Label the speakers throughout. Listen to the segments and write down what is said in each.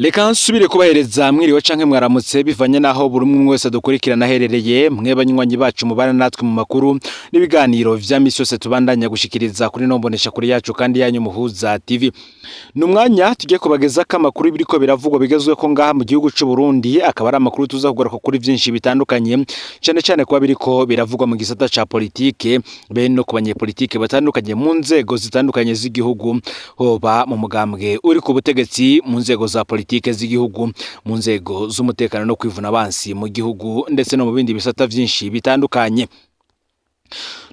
Speaker 1: Reka nsubire kubahereza mwiriwe canke mwaramutse, bivanye naho buri umwe wese dukurikirana aherereye. Mwe banywanyi bacu mubana natwe mu makuru n'ibiganiro vya misi yose tubandanya gushikiriza kuri no mbonesha kuri yacu kandi yanyu Muhuza TV. Ni umwanya tugiye kubagezako amakuru biriko biravugwa bigezweho ngaha mu gihugu c'u Burundi, akaba ari amakuru tuza kugaruka kuri vyinshi bitandukanye, cane cane kuba biriko biravugwa mu gisata ca politike, be no ku banyepolitike batandukanye mu nzego zitandukanye z'igihugu, hoba mu mugambwe uri ku butegetsi, mu nzego za politike z'igihugu, mu nzego z'umutekano no kwivuna abansi mu gihugu, ndetse no mu bindi bisata vyinshi bitandukanye.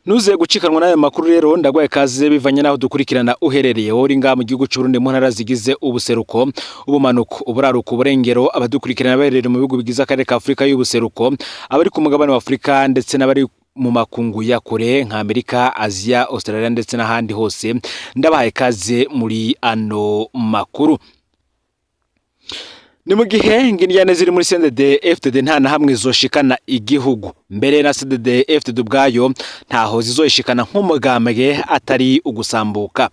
Speaker 1: Nuze gucikanwa n'ayo makuru rero, ndagwaye kaze bivanye naho dukurikirana uherereye, wowe uri ngaha mu gihugu c'u Burundi mu ntara zigize ubuseruko, ubumanuko, uburaruko, uburengero, abadukurikirana baherereye mu bihugu bigize akarere ka Afurika y'ubuseruko, abari ku mugabane wa Afurika, ndetse n'abari mu makungu ya kure nka Amerika, Aziya, Australia ndetse n'ahandi hose. Ndabahaye kaze muri ano makuru. Ni mu gihe ng'indyane ziri muri CNDD FDD nta na hamwe zoshikana igihugu, mbere na CNDD FDD ubwayo ntaho zizoshikana nk'umugambwe atari ugusambuka.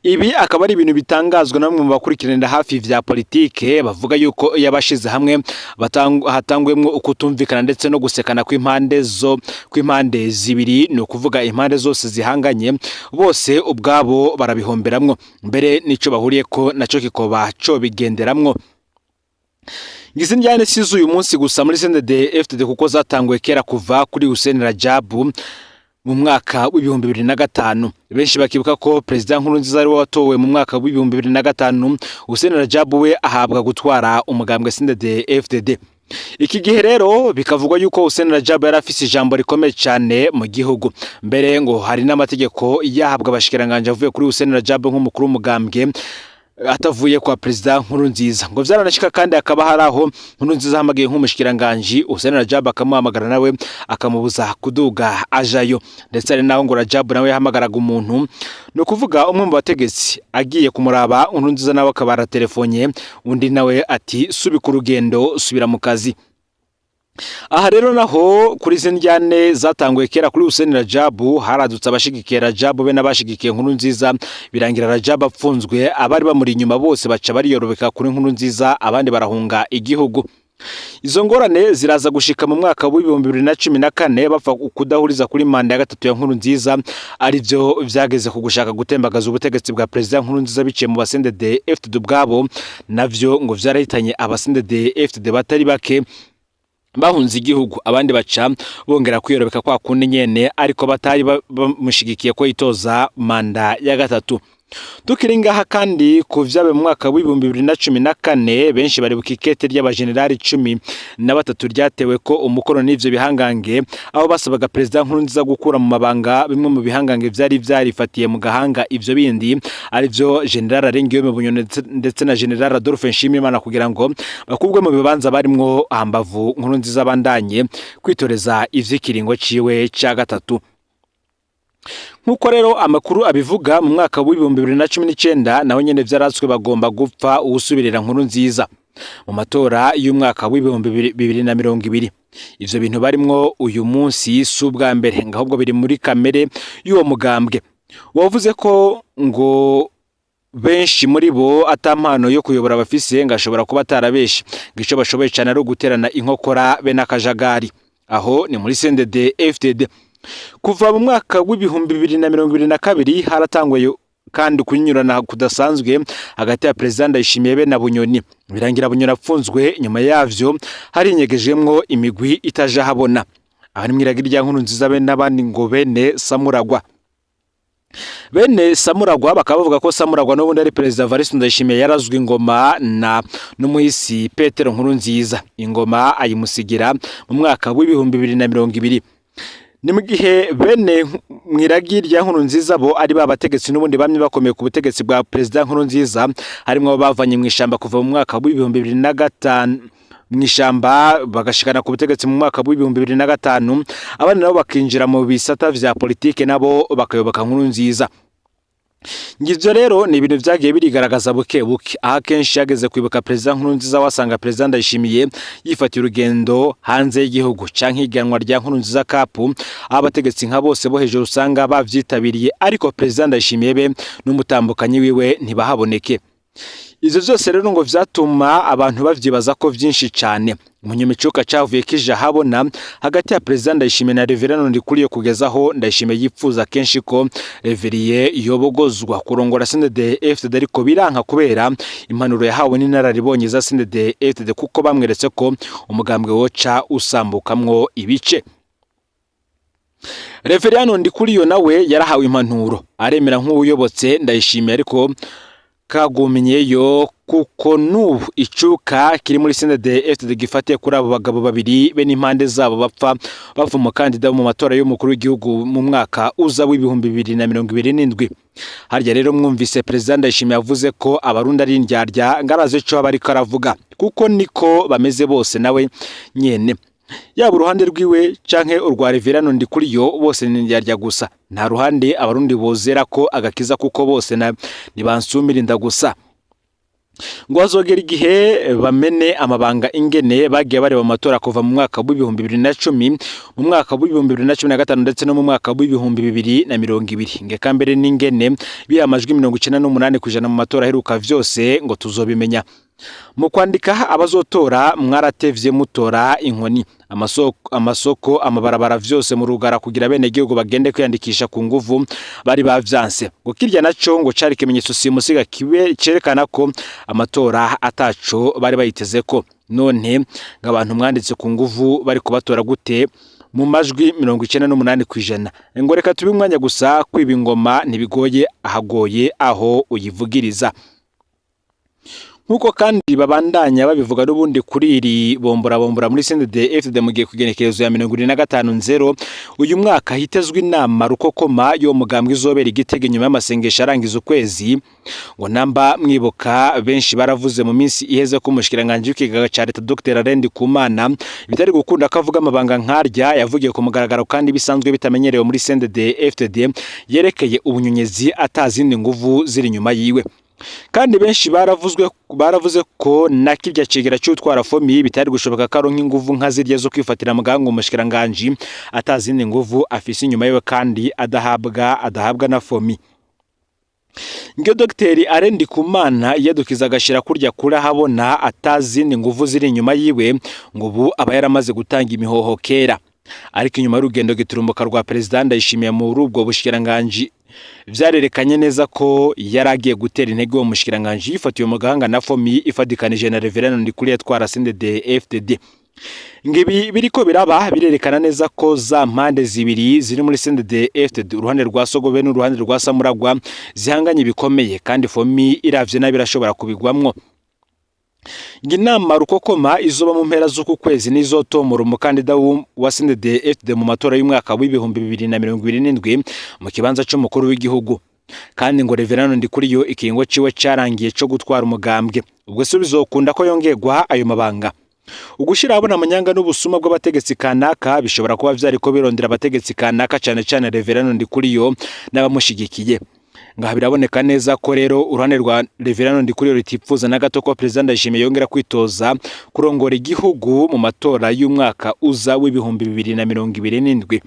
Speaker 1: Ibi akaba ari ibintu bitangazwa na bamwe mu bakurikiranira hafi vya politike, bavuga yuko iyo abashize hamwe hatangwemwo ukutumvikana ndetse no gusekana kw'impande zo kw'impande zibiri, ni ukuvuga impande zose zihanganye, bose ubwabo barabihomberamwo, mbere n'ico bahuriyeko naco kikoba co bigenderamwo. Ngizi njyane si z'uyu munsi gusa muri CNDD FDD, kuko zatanguye kera kuva kuri Hussein Rajabu mu mwaka w'2005. Benshi bakibuka ko Perezida Nkurunziza ari we watowe mu mwaka w'2005, Hussein Rajabu we ahabwa gutwara umugambwe CNDD FDD. Iki gihe rero bikavugwa yuko Hussein Rajabu yari afise ijambo rikomeye cyane mu gihugu, mbere ngo hari n'amategeko yahabwa abashikiranganje avuye kuri Hussein Rajabu nk'umukuru w'umugambwe, atavuye kwa Perezida Nkurunziza. Ngo vyaranashika kandi hakaba hari aho Nkurunziza ahamagaye nk'umushikiranganji, Hussein Rajab akamuhamagara nawe akamubuza kuduga ajayo. Ndetse hari naho ngo Rajab nawe yahamagaraga umuntu, ni ukuvuga umwe mu bategetsi, agiye kumuraba, Nkurunziza nawe akaba aratelefonye undi nawe ati: "Subika urugendo, subira mu kazi." Aha rero naho kuri izi ndyane zatanguye kera kuri Hussein Rajabu, haradutse abashigikiye Rajabu be n'abashigikiye Nkurunziza, birangira Rajabu apfunzwe, abari bamuri inyuma bose baca bariyorobeka kuri Nkurunziza, abandi barahunga igihugu. Izo ngorane ziraza gushika mu mwaka w'2014, bapfa kudahuriza kuri manda ya gatatu ya Nkurunziza, arivyo vyageze ku gushaka gutembagaza ubutegetsi bwa Perezida Nkurunziza biciye mu ba CNDD FDD ubwabo. Navyo ngo vyarahitanye aba CNDD FDD batari bake bahunze igihugu, abandi baca bongera kwiyorobeka kwa kundi nyene, ariko batari bamushigikiye ko yitoza manda ya gatatu. Tukiri ngaha kandi ku vyabaye mu mwaka w'2014, benshi baribuka ikete ry'abajenerali 13 ryatewe ko umukono n'ivyo bihangange, aho basabaga Perezida Nkurunziza gukura mu mabanga bimwe mu bihangange vyari vyarifatiye mu gahanga ivyo bindi, arivyo General Alain Bunyoni ndetse na General Adolphe Nshimirimana, kugira ngo bakubwe mu bibanza barimwo, hambavu Nkurunziza bandanye kwitoreza ivy'ikiringo ciwe ca gatatu. Nk'uko rero amakuru abivuga, mu mwaka w'2019 naho nyene vyaratswe, bagomba gupfa uwusubirira Nkurunziza mu matora y'umwaka w'2020. Ivyo bintu barimwo uyu munsi si ubwa mbere, ngo ahubwo biri muri kamere y'uwo mugambwe. Wavuze ko ngo benshi muri bo ata mpano yo kuyobora bafise, ngo ashobora kuba atarabeshe, ngo ico bashoboye cane ari uguterana inkokora be n'akajagari. Aho ni muri CNDD FDD. Kuva mu mwaka w'2022 haratanguye kandi kunyurana kudasanzwe hagati ya Perezida Ndayishimiye be na Bunyoni, birangira Bunyoni apfunzwe. Nyuma yavyo harinyegejemwo imigwi itaja habona, aha ni mw'iragi rya Nkurunziza be n'abandi ngo bene Samuragwa. Bene Samuragwa bakaba bavuga ko Samuragwa n'ubundi ari Perezida Evariste Ndayishimiye, yarazwe ingoma na n'umuhisi Petero Nkurunziza, ingoma ayimusigira mu mwaka w'2020. Ni mu gihe bene mw'iragi rya Nkurunziza bo ari ba bategetsi n'ubundi bamwe bakomeye ku butegetsi bwa Perezida Nkurunziza, harimwo abo bavanye mu ishamba kuva mu mwaka w'2005 mu ishamba bagashikana ku butegetsi mu mwaka w'2005, abandi nabo bakinjira mu bisata vya politike, nabo bakayoboka Nkurunziza. Ngivyo rero ni ibintu vyagiye birigaragaza buke buke, aho akenshi yageze kwibuka Perezida Nkurunziza wasanga Perezida Ndayishimiye yifatiye urugendo hanze y'igihugu, canke ihiganwa rya Nkurunziza Cup, aho abategetsi nka bose bo hejuru usanga bavyitabiriye, ariko Perezida Ndayishimiye be n'umutambukanyi wiwe ntibahaboneke. Ivyo vyose rero ngo vyatuma abantu bavyibaza ko vyinshi cane. Munyuma icuka cavuye kija habona hagati ya Perezida Ndayishimiye na Reverien Ndikuriyo, kugeza aho Ndayishimiye yipfuza kenshi ko Reverien yobogozwa kurongora CNDD-FDD, ariko biranka kubera impanuro yahawe n'inararibonye za CNDD-FDD, kuko bamweretse ko umugambwe woca usambukamwo ibice. Reverien Ndikuriyo nawe yarahawe impanuro, aremera nk'uwuyobotse Ndayishimiye, ariko kagumyeyo, kuko n'ubu icuka kiri muri CNDD-FDD gifatiye kuri abo bagabo babiri be n'impande zabo bapfa bava umukandida mu matora y'umukuru w'igihugu mu mwaka uza w'2027. Harya rero mwumvise Perezida Ndayishimiye yavuze ko Abarundi ari indyarya, ngaraze ico aba ariko aravuga, kuko niko bameze bose nawe nyene, yaba uruhande rwiwe canke urwa Reverien Ndikuriyo, bose ni indyarya gusa. Nta ruhande Abarundi bozera ko agakiza, kuko bose nibansumira inda gusa. Ngo hazogera igihe bamene amabanga ingene bagiye bareba amatora kuva mu mwaka w'2010, mu mwaka w'2015 ndetse no mu mwaka w'2020, ngeka mbere n'ingene biha amajwi 98% mu matora aheruka. Vyose ngo tuzobimenya. Mu kwandika abazotora mwaratevye, mutora inkoni, amasoko, amabarabara vyose mu rugara kugira bene gihugu bagende kwiyandikisha ku nguvu bari bavyanse. Ngo kirya naco ngo cari ikimenyetso simusiga kibe cerekana ko amatora ataco bari bayitezeko. None ngo abantu mwanditse ku nguvu bari kubatora gute mu majwi 98%? Ngo reka tube umwanya gusa, kwiba ingoma ntibigoye, ahagoye aho uyivugiriza. Nk'uko kandi babandanya babivuga n'ubundi kuri iri bombora bombora muri CNDD-FDD, mu gihe kugenekerezo ya 75 0 uyu mwaka hitezwe inama rukokoma yo mugambwe izobera Igitega inyuma y'amasengesho arangiza ukwezi. Ngo namba mwibuka, benshi baravuze mu minsi iheze ko umushikiranganje w'ikigega ca leta Dr Alain Ndikumana bitari gukunda ko avuga amabanga nkarya yavugiye ku mugaragaro, kandi bisanzwe bitamenyerewe muri CNDD-FDD, yerekeye ubunyonyezi atazindi nguvu ziri inyuma yiwe. Kandi benshi baravuzwe baravuze ko na kirya cegera cy'utwara FOMI bitari gushoboka ko aronka inguvu nka zirya zo kwifatira muganga umushikiranganje atazindi nguvu afise inyuma yiwe, kandi adahabwa na FOMI. Ngyo Dr Alain Ndikumana yadukiza agashira kurya kuri ahabona atazindi nguvu ziri inyuma yiwe, ngo ubu aba yaramaze gutanga imihoho kera. Ariko inyuma y'urugendo giturumbuka rwa Perezida Ndayishimiye muri ubwo bushikiranganje, vyarerekanye neza ko yaragiye gutera intege uwo mushikiranganje yifatiye mu gahanga na FOMI ifadikanije na Reverend Ndikuriye twara CNDD FDD. Ngibi biriko biraba birerekana neza ko za mpande zibiri ziri muri CNDD FDD, uruhande rwa Sogobe n'uruhande rwa Samuragwa, zihanganye bikomeye, kandi FOMI iravye nabi irashobora kubigwamwo. Inama rukokoma izoba mu mpera z'uku kwezi nizotomora umukandida wa CNDD FDD mu matora y'umwaka w'2027 mu kibanza c'umukuru w'igihugu. Kandi ngo Reverend Ndikuriyo ikiringo ciwe carangiye co gutwara umugambwe, ubwo se bizokunda ko yongerwa ayo mabanga? Ugushira abona amanyanga n'ubusuma bw'abategetsi kanaka bishobora kuba vyariko birondera abategetsi kanaka, cane cane Reverend Ndikuriyo n'abamushigikiye. Ngaha biraboneka neza ko rero uruhande rwa Reverend Ndikuriyo rutipfuza na gato ko Perezida Ndayishimiye yongera kwitoza kurongora igihugu mu matora y'umwaka uza w'2027.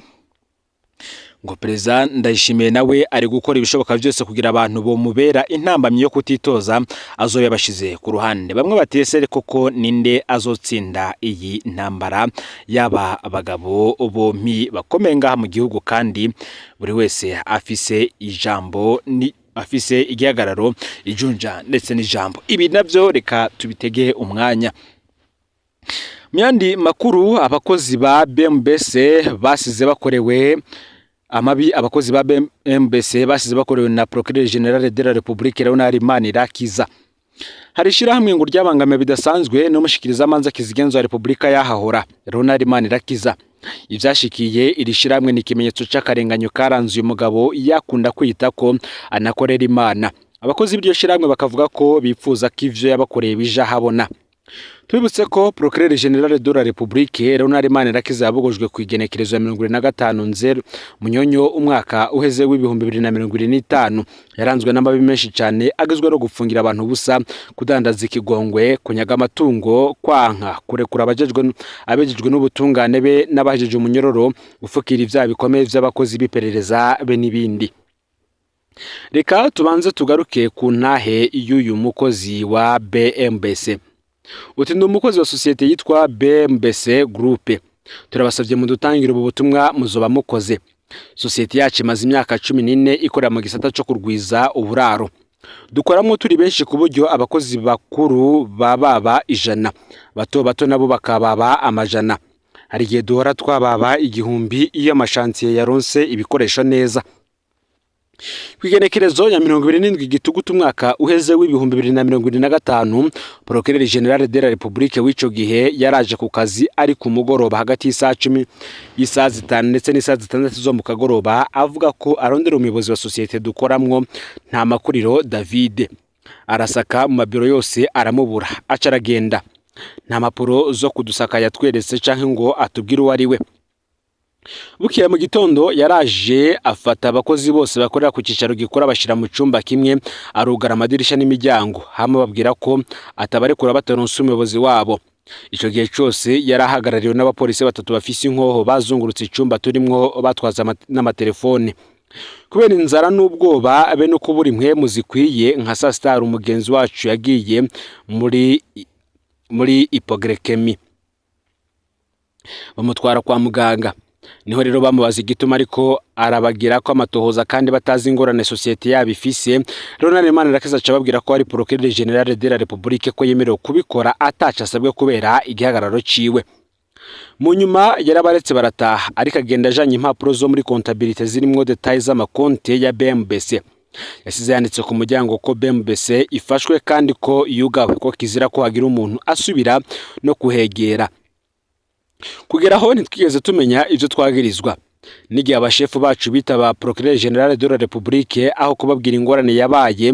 Speaker 1: Ngo Perezida Ndayishimiye nawe ari gukora ibishoboka byose kugira abantu bomubera intambamyi yo kutitoza azobe yabashize ku ruhande. Bamwe bati: "Ese koko ninde azotsinda iyi ntambara yaba abagabo bompi bakomeye ngaha mu gihugu, kandi buri wese afise ijambo, ni afise igihagararo, ijunja ndetse n'ijambo?" Ibi navyo reka tubitege umwanya. Mu yandi makuru, abakozi ba BMBC basize bakorewe amabi, abakozi ba BMBC basize bakorewe na Procureur Général de la République Leonard Manirakiza. Hari ishirahamwe ngo ryabangamiwe bidasanzwe n'umushikirizamanza kizigenza wa Repubulika yahahora Leonard Manirakiza. Ivyashikiye iri shirahamwe ni ikimenyetso c'akarenganyo karanze uyu mugabo yakunda kwita ko anakorera Imana. Abakozi b'iryo shirahamwe bakavuga ko bipfuza ko ivyo yabakoreye bija habona. Tubibutse ko Procureur Général de la République Leonard Manirakiza yabogojwe ku igenekerezo ya 75 0 Munyonyo umwaka uheze w'2025. Yaranzwe n'amabi menshi cyane agizwe no gufungira abantu ubusa, kudandaza ikigongwe, kunyaga amatungo, kwanka kurekura abajejwe abejejwe n'ubutungane be n'abahejeje umunyororo, gufukira ivyaha bikomeye vy'abakozi b'iperereza be n'ibindi. Reka tubanze tugaruke ku ntahe y'uyu mukozi wa BMBC. Uti: "Ndi umukozi wa sosiyete yitwa BMBC Group. Turabasabye mudutangire ubu butumwa, muzoba mukoze. Sosiyete yacu imaze imyaka 14 ikorera mu gisata cyo kurwiza uburaro. Dukoramo turi benshi, ku buryo abakozi bakuru bababa 100, bato bato nabo bakababa amajana. Hari igihe duhora twababa 1000 iyo amashantiye yaronse ibikoresho neza. Ku igenekerezo ya 27 Gitugutu umwaka uheze w'2025, Procureur Général de la République w'ico gihe yaraje ku kazi ari ku mugoroba, hagati y'isaha 10, y'isaha 5 ndetse n'isaha 6 zo mu kagoroba, avuga ko arondera umuyobozi wa sosiyete dukoramwo, Nta Makuriro David. Arasaka mu mabiro yose aramubura, aca aragenda. Nta mpapuro zo kudusaka yatweretse canke ngo atubwire uwo ari we. Bukeye mu gitondo yaraje, afata abakozi bose bakorera ku cyicaro gikora, bashyira mu cyumba kimwe, arugara amadirisha n'imiryango, hama babwira ko atabarekura bataronse umuyobozi wabo. Icyo gihe cyose yari ahagarariwe n'abapolisi batatu bafise inkoho, bazungurutse icyumba turimwo, batwaza n'amatelefone. Kubera inzara n'ubwoba be no kubura impwemu zikwiye, nka saa sita hari umugenzi wacu yagiye muri hypoglycémie, bamutwara kwa muganga. Niho rero bamubaza igituma ariko arabagira ko amatohoza kandi batazi ingorane sosiyete yabo ifise. Ronald Manirakiza aca ababwira ko ari Procureur Général de la République, ko yemerewe kubikora ataco asabwe kubera igihagararo ciwe. Mu nyuma yarabaretse barataha, ariko agenda ajanye impapuro zo muri comptabilité zirimwo détails z'amakonte ya BMBC. Yasize yanditse ku muryango ko BMBC ifashwe kandi ko yugawe, ko kizira ko hagira umuntu asubira no kuhegera. Kugera aho ntitwigeze tumenya ivyo twagirizwa. N'igihe abashefu bacu bitaba Procureur Général de la République, aho kubabwira ingorane yabaye,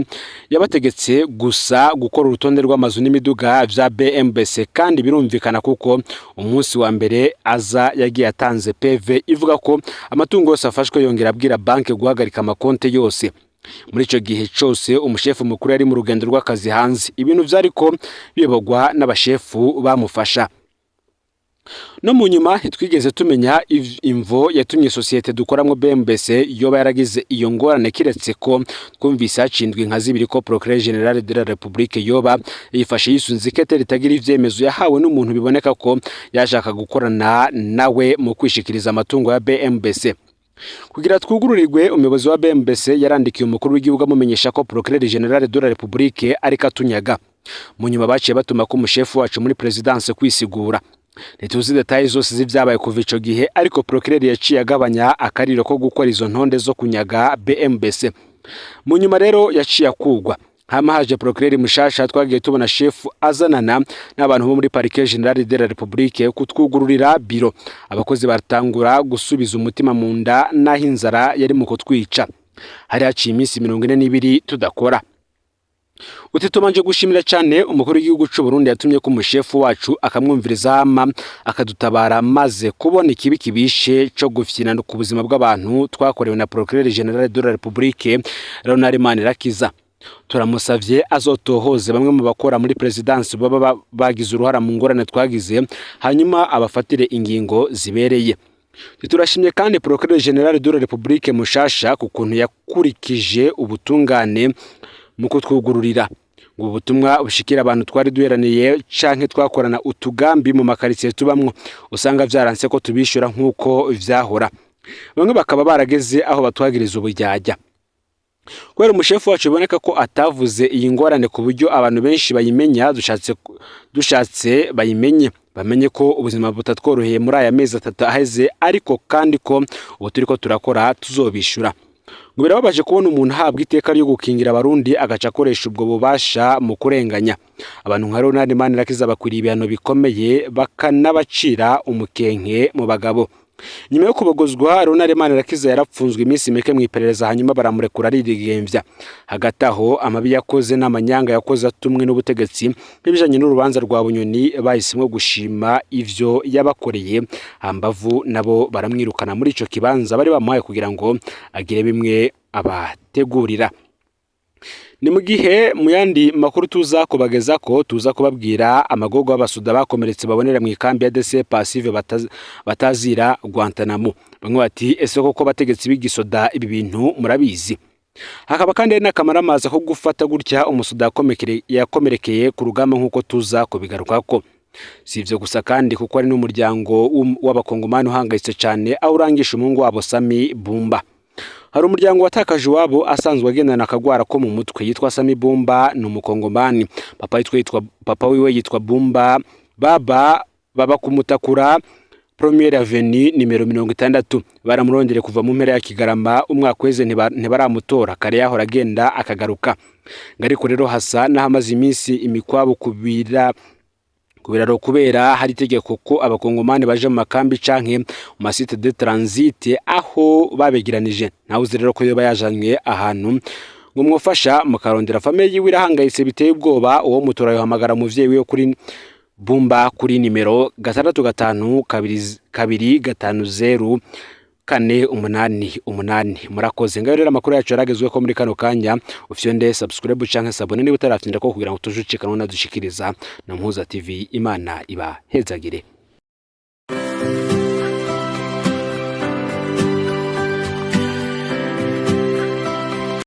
Speaker 1: yabategetse gusa gukora urutonde rw'amazu n'imiduga vya BMBC. Kandi birumvikana, kuko umunsi wa mbere aza yagiye atanze PV ivuga ko amatungo yose afashwe, yongera abwira banki guhagarika amakonte yose. Muri ico gihe cose umushefu mukuru yari mu rugendo rw'akazi hanze, ibintu vyariko biyobogwa n'abashefu bamufasha. No mu nyuma ntitwigeze tumenya imvo yatumye sosiyete dukoramwo BMBC yoba yaragize iyo ngorane, kiretse ko twumvise hacindwa inka zibiri ko Procureur Général de la République yoba yifashe yisunze ikete ritagira ivyemezo yahawe n'umuntu biboneka ko yashaka gukorana nawe mu kwishikiriza amatungo ya BMBC. Kugira twugururirwe, umuyobozi wa BMBC yarandikiye umukuru w'igihugu amumenyesha ko Procureur Général de la République ariko atunyaga. Mu nyuma baciye batuma ko umushefu wacu muri présidence kwisigura. Ntituzi détails zose z'ivyabaye kuva ico gihe, ariko procureur yaciye agabanya akariro ko gukora izo ntonde zo kunyaga BMBC. Mu nyuma rero yaciye akugwa, hama haje procureur mushasha. Twagiye tubona shefu azanana n'abantu bo muri Parquet Général de la République kutwugururira biro, abakozi batangura gusubiza umutima mu nda, naho inzara yari mu kutwica. Hari haciye iminsi 42 tudakora. Uti: "Tubanje gushimira cyane umukuru w'igihugu cy'u Burundi yatumye ko umushefu wacu akamwumviriza, hama akadutabara, maze kubona ikibi kibishe cyo gufyina ku buzima bw'abantu twakorewe na Procureur Général de la République Leonard Manirakiza. Turamusavye azotohoze bamwe mu bakora muri présidence baba bagize uruhara mu ngorane twagize, hanyuma abafatire ingingo zibereye. Turashimye kandi Procureur Général de la République mushasha ku kuntu yakurikije ubutungane mu kutwugururira. Ngo ubutumwa bushikira abantu twari duheraniye canke twakorana utugambi mu makaritsiye tubamwo, usanga vyaranse ko tubishura nk'uko vyahora, bamwe bakaba barageze aho batwagiriza uburyarya. Kubera umushefu wacu biboneka ko atavuze iyi ngorane ku buryo abantu benshi bayimenya, dushatse bayimenye, bamenye ko ubuzima butatworoheye muri aya mezi 3 aheze, ariko kandi ko ubu turiko turakora tuzobishura. Ngo birababaje kubona umuntu ahabwa iteka ryo gukingira abarundi, agaca akoresha ubwo bubasha mu kurenganya abantu nka Ronald Manirakiza. Bakwiriye ibihano bikomeye, bakanabacira umukenke mu bagabo." Nyuma yo kubogozwa, Ronald Manirakiza yarapfunzwe iminsi mike mu iperereza, hanyuma baramurekura aridegemvya. Hagati aho, amabi yakoze n'amanyanga yakoze atumwe n'ubutegetsi nk'ibijanye n'urubanza rwa Bunyoni, bahisemwo gushima ivyo yabakoreye, hambavu nabo baramwirukana muri ico kibanza bari bamuhaye kugira ngo agire bimwe abategurira. Ni mu gihe mu yandi makuru tuza kubageza ko tuza kubabwira amagogo y'abasuda bakomeretse babonera mu ikambi ya DC Passive batazira Guantanamo. Bamwe bati: "Ese koko bategetsi b'igisoda ibi bintu murabizi?" Hakaba kandi hari n'akamaramaza ko gufata gutya umusoda yakomerekeye ku rugamba nk'uko tuza kubigarukako. Si ivyo gusa kandi, kuko hari n'umuryango w'abakongomani uhangayitse cane, aho urangisha umuhungu wabo Sami Bumba. Hari umuryango watakaje iwabo asanzwe agendana akagwara ko mu mutwe yitwa Sami Bumba, ni umukongomani. Papa wiwe yitwa Bumba Baba, baba kumutakura Première Avenue nimero 60. Baramurondere kuva mu mpera ya Kigarama umwaka weze, ntibaramutora. Kare yahora agenda akagaruka, ariko rero hasa n'ahamaze iminsi imikwabo ku biraro, kubera hari itegeko ko abakongomani baje mu makambi canke mu ma sites de transit aho babegeranije. Ntawe uzi rero ko yoba yajanywe ahantu, ngo mwofasha mukarondera. Famille yiwe irahangayitse biteye ubwoba. Uwo mutora yohamagara umuvyeyi wiwe kuri Bumba kuri nimero 65250488. Murakoze. Ngayo rero amakuru yacu yaragezweho ko muri kano kanya. Ufyonde subscribe canke s'abonner niba utarafyonda ko, kugira ngo tuje ucikanwa nadushikiriza na Mpuza TV. Imana ibahezagire.